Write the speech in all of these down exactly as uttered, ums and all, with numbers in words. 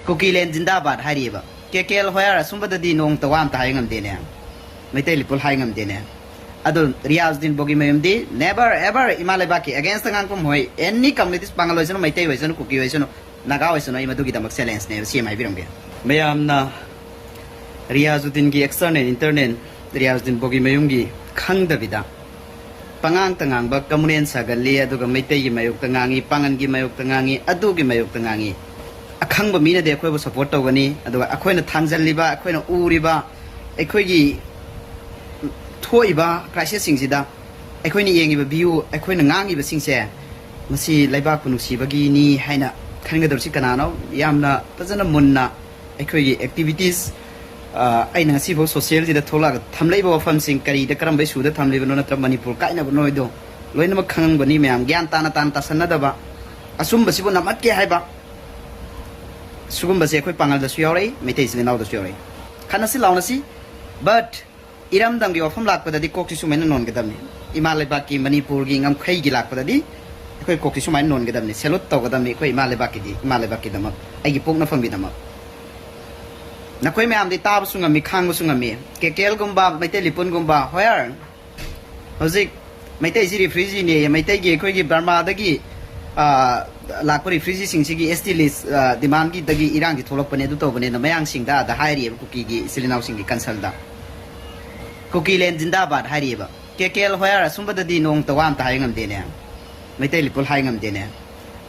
ꯀꯨꯀꯤꯂꯦꯟ ꯖꯤꯟꯗꯥꯕꯥꯗ ꯍꯥꯏꯔꯤꯑꯕ꯫ ꯀꯦ ꯀꯦ L ꯍꯣꯌꯥꯔ ꯑꯁꯨꯝꯕꯗꯗꯤ ꯅꯣꯡꯃꯇ ꯋꯥ ꯑꯝꯇ ꯍꯥꯏ ꯉꯝꯗꯦꯅꯦ꯫ ꯃꯩꯇꯩ ꯂꯤꯄꯨꯜ ꯍꯥꯏ ꯉꯝꯗꯦꯅꯦ꯫ ꯑꯗꯣ ꯔꯤꯌꯥꯖꯨꯗꯤꯟ ꯕꯣꯒꯤꯃꯌꯨꯝꯗꯤ never ever ꯏꯃꯥ ꯂꯩꯕꯥꯛꯀꯤ against ꯇ ꯉꯥꯡꯐꯝ ꯍꯣꯏ, any communities, ꯄꯥꯉꯜ ꯑꯣꯏꯁꯅꯨ, ꯃꯩꯇꯩ ꯑꯣꯏꯁꯅꯨ, ꯀꯨꯀꯤ ꯑꯣꯏꯁꯅꯨ, ꯅꯥꯒꯥ ꯑꯣꯏꯁꯅꯨ, ꯑꯩ ꯃꯗꯨꯒꯤꯗꯃꯛ challenge ꯅꯦꯕ, ꯁꯤ ꯑꯃ ꯍꯥꯏꯕꯤꯔꯝꯒꯦ꯫ ꯃꯌꯥꯝꯅ ꯔꯤꯌꯥꯖꯨꯗꯤꯟꯒꯤ external internal, ꯔꯤꯌꯥꯖꯨꯗꯤꯟ ꯕꯣꯒꯤꯃꯌꯨꯝꯒꯤ ꯈꯪꯗꯕꯤꯗ ꯄꯉꯥꯡꯇ ꯉꯥꯡꯕ ꯀꯃꯨꯅꯦꯟ ꯁꯥꯒꯜꯂꯤ, ꯑꯗꯨꯒ ꯃꯩꯇꯩꯒꯤ ꯃꯥꯌꯣꯛꯇ ꯉꯥꯡꯉꯤ, ꯄꯥꯉꯟꯒꯤ ꯃꯥꯌꯣꯛꯇ ꯉꯥꯡꯉꯤ, ꯑꯗꯨꯒꯤ ꯃꯥꯌꯣꯛꯇ ꯉꯥꯡꯉꯤ꯫ ꯑꯈꯪꯕ ꯃꯤꯅꯗꯤ ꯑꯩꯈꯣꯏꯕꯨ support ꯇꯧꯒꯅꯤ, ꯑꯗꯨꯒ ꯑꯩꯈꯣꯏꯅ ꯊꯥꯡꯖꯜꯂꯤꯕ, ꯑꯩꯈꯣꯏꯅ ꯎꯔꯤꯕ, ꯑꯩꯈꯣꯏꯒꯤ ꯊꯣꯛꯏꯕ crisis ꯁꯤꯡꯁꯤꯗ ꯑꯩꯈꯣꯏꯅ ꯌꯦꯡꯉꯤꯕ view, ꯑꯩꯈꯣꯏꯅ ꯉꯥꯡꯉꯤꯕꯁꯤꯡꯁꯦ ꯃꯁꯤ ꯂꯩꯕꯥꯛꯄꯨ ꯅꯨꯡꯁꯤꯕꯒꯤꯅꯤ ꯍꯥꯏꯅ ꯈꯟꯒꯗꯧꯔꯤꯁꯤ ꯀꯅꯥꯅꯣ? ꯌꯥꯝꯅ ꯐꯖꯅ ꯃꯨꯟꯅ ꯑꯩꯈꯣꯏꯒꯤ activities, ꯑ, ꯑꯩꯅ ꯉꯁꯤꯐꯥꯎ social ꯁꯤꯗ ꯊꯣꯛꯂꯛꯑꯒ ꯊꯝꯂꯛꯏꯕ ꯋꯥꯐꯝꯁꯤꯡ, ꯀꯔꯤꯗ ꯀꯔꯝꯕ issue ꯗ ꯊꯝꯂꯤꯕꯅꯣ ꯅꯠꯇ꯭ꯔꯒ ꯃꯅꯤꯄꯨꯔ ꯀꯥꯏꯅꯕꯅꯣ ꯍꯥꯏꯗꯣ ꯂꯣꯏꯅꯃꯛ ꯈꯪꯉꯝꯒꯅꯤ ꯃꯌꯥꯝ꯫ ꯒ꯭ꯌꯥꯟ ꯇꯥꯅ ꯇꯥꯅ ꯇꯥꯁꯟꯅꯗꯕ, ꯑꯆꯨꯝꯕꯁꯤꯕꯨ ꯅꯝꯍꯠꯀꯦ ꯍꯥꯏꯕ, ꯁꯤꯒꯨꯝꯕꯁꯦ ꯑꯩꯈꯣꯏ ꯄꯥꯉꯜꯗꯁꯨ ꯌꯥꯎꯔꯛꯏ, ꯃꯩꯇꯩ ꯏꯆꯤꯜ ꯏꯅꯥꯎꯗꯁꯨ ꯌꯥꯎꯔꯛꯏ꯫ ꯈꯠꯅꯁꯤ ꯂꯥꯎꯅꯁꯤ, but ꯏꯔꯝꯗꯝꯒꯤ ꯋꯥꯐꯝ ꯂꯥꯛꯄꯗꯗꯤ ꯀꯣꯛꯁꯤ ꯁꯨꯃꯥꯏꯅ ꯅꯣꯟꯒꯗꯕꯅꯤ꯫ ꯏꯃꯥ ꯂꯩꯕꯥꯛꯀꯤ, ꯃꯅꯤꯄꯨꯔꯒꯤ ꯉꯝꯈꯩꯒꯤ ꯂꯥꯛꯄꯗꯗꯤ ꯑꯩꯈꯣꯏ ꯀꯣꯛꯁꯤ ꯁꯨꯃꯥꯏꯅ ꯅꯣꯟꯒꯗꯕꯅꯤ, salute ꯇꯧꯒꯗꯕꯅꯤ ꯑꯩꯈꯣꯏ ꯏꯃꯥ ꯂꯩꯕꯥꯛꯀꯤꯗꯤ, ꯏꯃꯥ ꯂꯩꯕꯥꯛꯀꯤꯗꯃꯛ, ꯑꯩꯒꯤ ꯄꯣꯛꯅꯐꯝꯒꯤꯗꯃꯛ꯫ ꯅꯈꯣꯏ ꯃꯌꯥꯝꯗꯤ ꯇꯥꯕꯁꯨ ꯉꯝꯃꯤ, ꯈꯥꯡꯕꯁꯨ ꯉꯝꯃꯤ꯫ ꯀꯦ ꯀꯦ ꯑꯦꯜ ꯒꯨꯝꯕ, ꯃꯩꯇꯩ ꯂꯤꯄꯨꯟꯒꯨꯝꯕ, ꯍꯣꯌꯔ ꯍꯧꯖꯤꯛ ꯃꯩꯇꯩꯁꯤ refugee ꯅꯦꯌꯦ, ꯃꯩꯇꯩꯒꯤ ꯑꯩꯈꯣꯏꯒꯤ ꯕꯔꯃꯥꯗꯒꯤ, ꯑ, ꯂꯥꯛꯄ refugee ꯁꯤꯡꯁꯤꯒꯤ S T list, ꯑ, demand ꯒꯤꯗꯒꯤ ꯏꯔꯥꯡꯁꯤ ꯊꯣꯛꯂꯛꯄꯅꯦ, ꯑꯗꯨ ꯇꯧꯕꯅꯦꯅ ꯃꯌꯥꯡꯁꯤꯡꯗ ꯑꯗ ꯍꯥꯏꯔꯤꯑꯕ, ꯀꯨꯀꯤꯒꯤ ꯏꯆꯤꯜ ꯏꯅꯥꯎꯁꯤꯡꯒꯤ council ꯗ꯫ ꯀꯨꯀꯤꯂꯦꯟ ꯖꯤꯟꯗꯥꯕꯥꯗ ꯍꯥꯏꯔꯤꯑꯕ꯫ ꯀꯦ ꯀꯦ ꯑꯦꯜ ꯍꯣꯌꯔ ꯑꯁꯨꯝꯕꯗꯗꯤ ꯅꯣꯡꯃꯇ ꯋꯥ ꯑꯝꯇ ꯍꯥꯏ ꯉꯝꯗꯦꯅꯦ꯫ ꯃꯩꯇꯩ ꯂꯤꯄꯨꯜ ꯍꯥꯏ ꯉꯝꯗꯦꯅꯦ꯫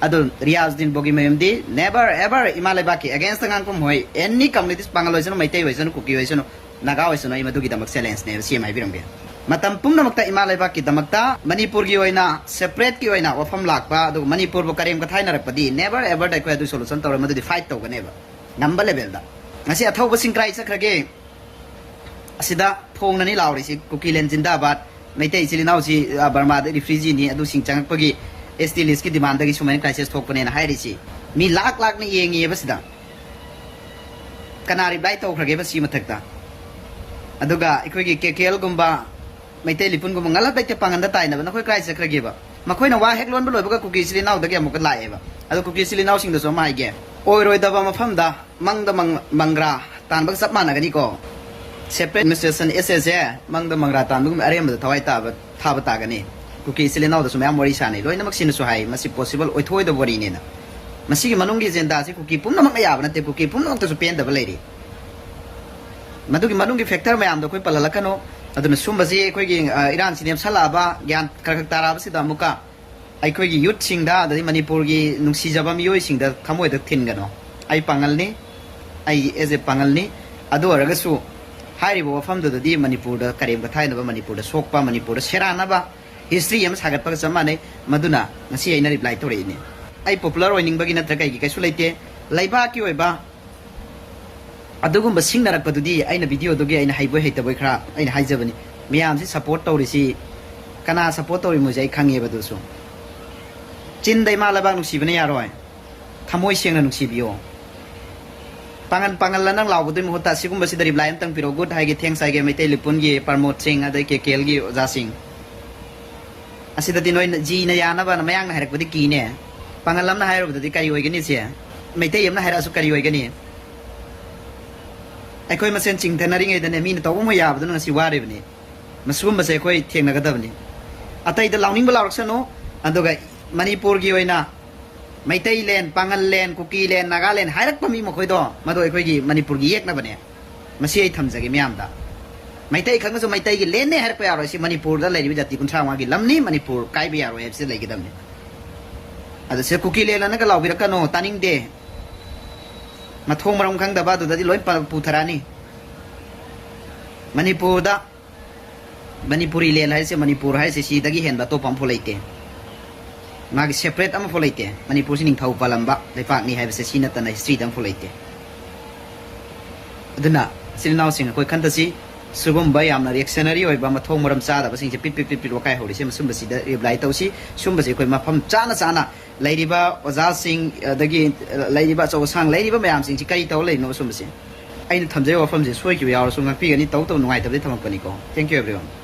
ꯑꯗꯣ ꯔꯤꯌꯥꯖꯨꯗꯤꯟ ꯕꯣꯒꯤꯃꯌꯨꯝꯗꯤ never ever ꯏꯃꯥ ꯂꯩꯕꯥꯛꯀꯤ against ꯇ ꯉꯥꯡꯐꯝ ꯍꯣꯏ, any communities, ꯄꯥꯉꯜ ꯑꯣꯏꯁꯅꯨ, ꯃꯩꯇꯩ ꯑꯣꯏꯁꯅꯨ, ꯀꯨꯀꯤ ꯑꯣꯏꯁꯅꯨ, ꯅꯥꯒꯥ ꯑꯣꯏꯁꯅꯨ, ꯑꯩ ꯃꯗꯨꯒꯤꯗꯃꯛ challenge ꯅꯦꯕ, ꯁꯤ ꯑꯃ ꯍꯥꯏꯕꯤꯔꯝꯒꯦ꯫ ꯃꯇꯝ ꯄꯨꯝꯅꯃꯛꯇ ꯏꯃꯥ ꯂꯩꯕꯥꯛꯀꯤꯗꯃꯛꯇ, ꯃꯅꯤꯄꯨꯔꯒꯤ ꯑꯣꯏꯅ separate ꯀꯤ ꯑꯣꯏꯅ ꯋꯥꯐꯝ ꯂꯥꯛꯄ, ꯑꯗꯨꯒ ꯃꯅꯤꯄꯨꯔꯕꯨ ꯀꯔꯦꯝ ꯀꯊꯥꯏꯅꯔꯛꯄꯗꯤ never ever ꯗ ꯑꯩꯈꯣꯏ ꯑꯗꯨ solution ꯇꯧꯔꯣꯏ, ꯃꯗꯨꯗꯤ fight ꯇꯧꯒꯅꯦꯕ ꯉꯝꯕ level ꯗ꯫ ꯉꯁꯤ ꯑꯊꯧꯕ ꯁꯤꯡꯀ꯭ꯔꯥꯏ ꯆꯠꯈ꯭ꯔꯒꯦ, ꯑꯁꯤꯗ ꯐꯣꯡꯅꯅꯤ ꯂꯥꯎꯔꯤꯁꯤ, ꯀꯨꯀꯤꯂꯦꯟ ꯖꯤꯟꯗꯥꯕꯥꯗ, ꯃꯩꯇꯩ ꯏꯆꯤꯜ ꯏꯅꯥꯎꯁꯤ, ꯑ, ꯕꯔꯃꯥꯗ refugee ꯅꯤ, ꯑꯗꯨꯁꯤꯡ ꯆꯪꯉꯛꯄꯒꯤ S T list ꯀꯤ demand ꯗꯒꯤ ꯁꯨꯃꯥꯏꯅ crisis ꯊꯣꯛꯄꯅꯦꯅ ꯍꯥꯏꯔꯤꯁꯤ꯫ ꯃꯤ ꯂꯥꯛ ꯂꯥꯛꯅ ꯌꯦꯡꯉꯤꯑꯕ ꯁꯤꯗ꯫ ꯀꯅꯥ reply ꯇꯧꯈ꯭ꯔꯒꯦꯕ ꯁꯤ ꯃꯊꯛꯇ? ꯑꯗꯨꯒ ꯑꯩꯈꯣꯏꯒꯤ ꯀꯦ ꯀꯦ ꯑꯦꯜ ꯒꯨꯝꯕ, ꯃꯩꯇꯩ ꯂꯤꯄꯨꯟꯒꯨꯝꯕ ꯉꯜꯂꯞ ꯂꯩꯇꯦ ꯄꯥꯡꯒꯟꯗ ꯇꯥꯏꯅꯕ, ꯅꯈꯣꯏ ꯀꯥꯏ ꯆꯠꯈ꯭ꯔꯒꯦꯕ? ꯃꯈꯣꯏꯅ ꯋꯥ ꯍꯦꯛ ꯂꯣꯟꯕ ꯂꯣꯏꯕꯒ ꯀꯨꯀꯤ ꯏꯆꯤꯜ ꯏꯅꯥꯎꯗꯒꯤ ꯑꯃꯨꯛꯀ ꯂꯥꯛꯑꯦꯕ꯫ ꯑꯗꯣ ꯀꯨꯀꯤ ꯏꯆꯤꯜ ꯏꯅꯥꯎꯁꯤꯡꯗꯁꯨ ꯑꯃ ꯍꯥꯏꯒꯦ, ꯑꯣꯏꯔꯣꯏꯗꯕ ꯃꯐꯝꯗ ꯃꯪꯗ ꯃꯪ- ꯃꯪꯒ꯭ꯔꯥ ꯇꯥꯟꯕꯒ ꯆꯞ ꯃꯥꯟꯅꯒꯅꯤꯀꯣ꯫ Separate administration, ꯑꯦꯁ ꯑꯦꯁ ꯑꯦ, ꯃꯪꯗ ꯃꯪꯒ꯭ꯔꯥ ꯇꯥꯟꯕꯒꯨꯝꯕ ꯑꯔꯦꯝꯕꯗ ꯊꯋꯥꯏ ꯇꯥꯕ ꯊꯥꯕ ꯇꯥꯒꯅꯤ꯫ ꯀꯨꯀꯤ ꯏꯆꯤꯜ ꯏꯅꯥꯎꯗꯁꯨ ꯃꯌꯥꯝ ꯋꯥꯔꯤ ꯁꯥꯟꯅꯩ, ꯂꯣꯏꯅꯃꯛꯁꯤꯅꯁꯨ ꯍꯥꯏ ꯃꯁꯤ possible ꯑꯣꯏꯊꯣꯛꯑꯣꯏꯗꯕ ꯋꯥꯔꯤꯅꯦꯅ꯫ ꯃꯁꯤꯒꯤ ꯃꯅꯨꯡꯒꯤ ꯑꯦꯖꯦꯟꯗꯥꯁꯤ ꯀꯨꯀꯤ ꯄꯨꯝꯅꯃꯛꯅ ꯌꯥꯕ ꯅꯠꯇꯦ, ꯀꯨꯀꯤ ꯄꯨꯝꯅꯃꯛꯇꯁꯨ ꯄꯦꯟꯗꯕ ꯂꯩꯔꯤ꯫ ꯃꯗꯨꯒꯤ ꯃꯅꯨꯡꯒꯤ factor ꯃꯌꯥꯝꯗꯣ ꯑꯩꯈꯣꯏ ꯄꯜꯍꯜꯂꯛꯀꯅꯨ꯫ ꯑꯗꯨꯅ ꯁꯨꯝꯕꯁꯤ ꯑꯩꯈꯣꯏꯒꯤ, ꯑ, ꯏꯔꯥꯡꯁꯤ ꯅꯦꯝꯁꯜꯂꯛꯑꯕ, ꯒ꯭ꯌꯥꯟ ꯈꯔ ꯈꯔ ꯇꯥꯔꯛꯑꯕꯁꯤꯗ ꯑꯃꯨꯛꯀ ꯑꯩꯈꯣꯏꯒꯤ youthꯁꯤꯡꯗ, ꯑꯗꯩ ꯃꯅꯤꯄꯨꯔꯒꯤ ꯅꯨꯡꯁꯤꯖꯕ ꯃꯤꯑꯣꯏꯁꯤꯡꯗ ꯊꯃꯣꯏꯗ ꯊꯤꯟꯒꯅꯨ꯫ ꯑꯩ ꯄꯥꯡꯒꯜꯅꯤ, ꯑꯩ as a ꯄꯥꯡꯒꯜꯅꯤ꯫ ꯑꯗꯨ ꯑꯣꯏꯔꯒꯁꯨ ꯍꯥꯏꯔꯤꯕ ꯋꯥꯐꯝꯗꯨꯗꯗꯤ ꯃꯅꯤꯄꯨꯔꯗ ꯀꯔꯦꯝ ꯀꯊꯥꯏꯅꯕ, ꯃꯅꯤꯄꯨꯔꯗ ꯁꯣꯛꯄ, ꯃꯅꯤꯄꯨꯔꯗ ꯁꯦꯔꯥꯟꯅꯕ history ꯑꯃ ꯁꯥꯒꯠꯄꯒ ꯆꯞ ꯃꯥꯟꯅꯩ꯫ ꯃꯗꯨꯅ ꯉꯁꯤ ꯑꯩꯅ reply ꯇꯧꯔꯛꯏꯅꯤ꯫ ꯑꯩ popular ꯑꯣꯏꯅꯤꯡꯕꯒꯤ ꯅꯠꯇ꯭ꯔ ꯀꯩꯒꯤ ꯀꯩꯁꯨ ꯂꯩꯇꯦ꯫ ꯂꯩꯕꯥꯛꯀꯤ ꯑꯣꯏꯕ ꯑꯗꯨꯒꯨꯝꯕ ꯁꯤꯡꯅꯔꯛꯄꯗꯨꯗꯤ ꯑꯩꯅ videoꯗꯨꯒꯤ ꯑꯩꯅ ꯍꯩꯕꯣꯏ ꯍꯩꯇꯕꯣꯏ ꯈꯔ ꯑꯩꯅ ꯍꯥꯏꯖꯕꯅꯤ꯫ ꯃꯌꯥꯝꯁꯤ support ꯇꯧꯔꯤꯁꯤ ꯀꯅꯥ support ꯇꯧꯔꯤꯃꯣꯁꯦ ꯑꯩ ꯈꯪꯉꯦꯕ꯫ ꯑꯗꯨꯁꯨ ꯆꯤꯟꯗ ꯏꯃꯥ ꯂꯩꯕꯥꯛ ꯅꯨꯡꯁꯤꯕꯅ ꯌꯥꯔꯣꯏ, ꯊꯃꯣꯏ ꯁꯦꯡꯅ ꯅꯨꯡꯁꯤꯕꯤꯌꯣ꯫ ꯄꯥꯡꯒꯜ ꯄꯥꯡꯒꯜ ꯑꯅ ꯂꯥꯎꯕꯗꯨꯒꯤ ꯃꯍꯨꯠꯇ ꯑꯁꯤꯒꯨꯝꯕꯁꯤꯗ reply ꯑꯃꯇꯪ ꯄꯤꯔꯛꯑꯣ꯫ Good ꯍꯥꯏꯒꯦ, thanks ꯍꯥꯏꯒꯦ, ꯃꯩꯇꯩ ꯂꯤꯄꯨꯟꯒꯤ ꯄ꯭ꯔꯃꯣꯗ ꯁꯤꯡ, ꯑꯗꯩ ꯀꯦ ꯀꯦ ꯑꯦꯜꯒꯤ ꯑꯣꯖꯥꯁꯤꯡ꯫ ꯑꯁꯤꯗꯗꯤ ꯅꯣꯏꯅ ꯖꯤꯅ ꯌꯥꯅꯕꯅ ꯃꯌꯥꯡꯅ ꯍꯥꯏꯔꯛꯄꯗꯤ ꯀꯤꯅꯦ꯫ ꯄꯥꯡꯒꯜ ꯑꯃꯅ ꯍꯥꯏꯔꯨꯕꯗꯗꯤ ꯀꯔꯤ ꯑꯣꯏꯒꯅꯤ ꯁꯦ? ꯃꯩꯇꯩ ꯑꯃꯅ ꯍꯥꯏꯔꯛꯑꯁꯨ ꯀꯔꯤ ꯑꯣꯏꯒꯅꯤ? ꯑꯩꯈꯣꯏ ꯃꯁꯦꯟ ꯆꯤꯡꯊꯅꯔꯤꯉꯩꯗꯅꯦ ꯃꯤꯅ ꯇꯧꯕ ꯉꯝꯃꯣꯏ ꯌꯥꯕꯗꯨꯅ ꯉꯁꯤ ꯋꯥꯔꯤꯕꯅꯤ꯫ ꯃꯁꯤꯒꯨꯝꯕꯁꯦ ꯑꯩꯈꯣꯏ ꯊꯦꯡꯅꯒꯗꯕꯅꯤ꯫ ꯑꯇꯩꯗ ꯂꯥꯎꯅꯤꯡꯕ ꯂꯥꯎꯔꯛꯁꯅꯨ꯫ ꯑꯗꯨꯒ ꯃꯅꯤꯄꯨꯔꯒꯤ ꯑꯣꯏꯅ ꯃꯩꯇꯩꯂꯦꯟ, ꯄꯥꯉꯜꯂꯦꯟ, ꯀꯨꯀꯤꯂꯦꯟ, ꯅꯥꯒꯥꯂꯦꯟ ꯍꯥꯏꯔꯛꯄ ꯃꯤ ꯃꯈꯣꯏꯗꯣ, ꯃꯗꯨ ꯑꯩꯈꯣꯏꯒꯤ ꯃꯅꯤꯄꯨꯔꯒꯤ ꯌꯦꯛꯅꯕꯅꯦ꯫ ꯃꯁꯤ ꯑꯩ ꯊꯝꯖꯒꯦ ꯃꯤꯌꯥꯝꯗ꯫ ꯃꯩꯇꯩ ꯈꯛꯅꯁꯨ ꯃꯩꯇꯩꯒꯤ ꯂꯦꯟꯅꯦ ꯍꯥꯏꯔꯛꯄ ꯌꯥꯔꯣꯏ꯫ ꯁꯤ ꯃꯅꯤꯄꯨꯔꯗ ꯂꯩꯔꯤꯕ ꯖꯥꯇꯤ ꯀꯨꯟꯊ꯭ꯔꯥ ꯃꯉꯥꯒꯤ ꯂꯝꯅꯤ꯫ ꯃꯅꯤꯄꯨꯔ ꯀꯥꯏꯕ ꯌꯥꯔꯣꯏ ꯍꯥꯏꯕꯁꯤ ꯂꯩꯒꯗꯕꯅꯤ꯫ ꯑꯗ ꯁꯤꯗ ꯀꯨꯀꯤꯂꯦꯟ ꯑꯅꯒ ꯂꯥꯎꯕꯤꯔꯛꯀꯅꯣ, ꯇꯥꯅꯤꯡꯗꯦ꯫ ꯃꯊꯣꯡ ꯃꯔꯝ ꯈꯪꯗꯕ ꯑꯗꯨꯗꯗꯤ ꯂꯣꯏ ꯄ-, ꯄꯨꯊꯔꯛꯑꯅꯤ꯫ ꯃꯅꯤꯄꯨꯔꯗ ꯃꯅꯤꯄꯨꯔꯤ ꯂꯦꯟ ꯍꯥꯏꯔꯤꯁꯦ, ꯃꯅꯤꯄꯨꯔ ꯍꯥꯏꯔꯤꯁꯦ ꯁꯤꯗꯒꯤ ꯍꯦꯟꯕ ꯑꯇꯣꯞꯄ ꯑꯃꯐꯥꯎ ꯂꯩꯇꯦ꯫ ꯃꯥꯒꯤ separate ꯑꯃꯐꯥꯎ ꯂꯩꯇꯦ꯫ ꯃꯅꯤꯄꯨꯔꯁꯤ ꯅꯤꯡꯊꯧ ꯄꯥꯜꯂꯝꯕ ꯂꯩꯄꯥꯛꯅꯤ ꯍꯥꯏꯕꯁꯦ ꯁꯤ ꯅꯠꯇꯅ historyꯗ ꯑꯃꯐꯥꯎ ꯂꯩꯇꯦ꯫ ꯑꯗꯨꯅ ꯏꯆꯤꯜ ꯏꯅꯥꯎꯁꯤꯡ ꯑꯩꯈꯣꯏ ꯈꯟꯊꯁꯤ, ꯁꯤꯒꯨꯝꯕ ꯌꯥꯝꯅ reactionary ꯑꯣꯏꯕ ꯃꯊꯣꯡ ꯃꯔꯝ ꯆꯥꯗꯕꯁꯤꯡꯁꯦ ꯄꯤꯠ ꯄꯤꯠ ꯄꯤꯠ ꯄꯤꯠ ꯋꯥꯀꯥꯏ ꯍꯧꯔꯤꯁꯦ, ꯃꯁꯨꯝꯕꯁꯤꯗ reply ꯇꯧꯁꯤ꯫ ꯁꯨꯝꯕꯁꯤ ꯑꯩꯈꯣꯏ ꯃꯐꯝ ꯆꯥꯅ ꯆꯥꯅ ꯂꯩꯔꯤꯕ ꯑꯣꯖꯥꯁꯤꯡ, ꯑꯗꯒꯤ ꯂꯩꯔꯤꯕ ꯑꯆꯧ ꯑꯁꯥꯡ, ꯂꯩꯔꯤꯕ ꯃꯌꯥꯝꯁꯤꯡꯁꯤ ꯀꯔꯤ ꯇꯧꯔ ꯂꯩꯔꯤꯅꯣ? ꯁꯨꯝꯕꯁꯤ ꯑꯩꯅ ꯊꯝꯖꯔꯤꯕ ꯋꯥꯐꯝꯁꯤ ꯁꯣꯏꯈꯤꯕ ꯌꯥꯎꯔꯁꯨ ꯉꯥꯛꯄꯤꯒꯅꯤ, ꯇꯧ ꯇꯧ ꯅꯨꯡꯉꯥꯏꯇꯕꯗꯤ ꯊꯝꯃꯛꯄꯅꯤꯀꯣ꯫ Thank you everyone꯫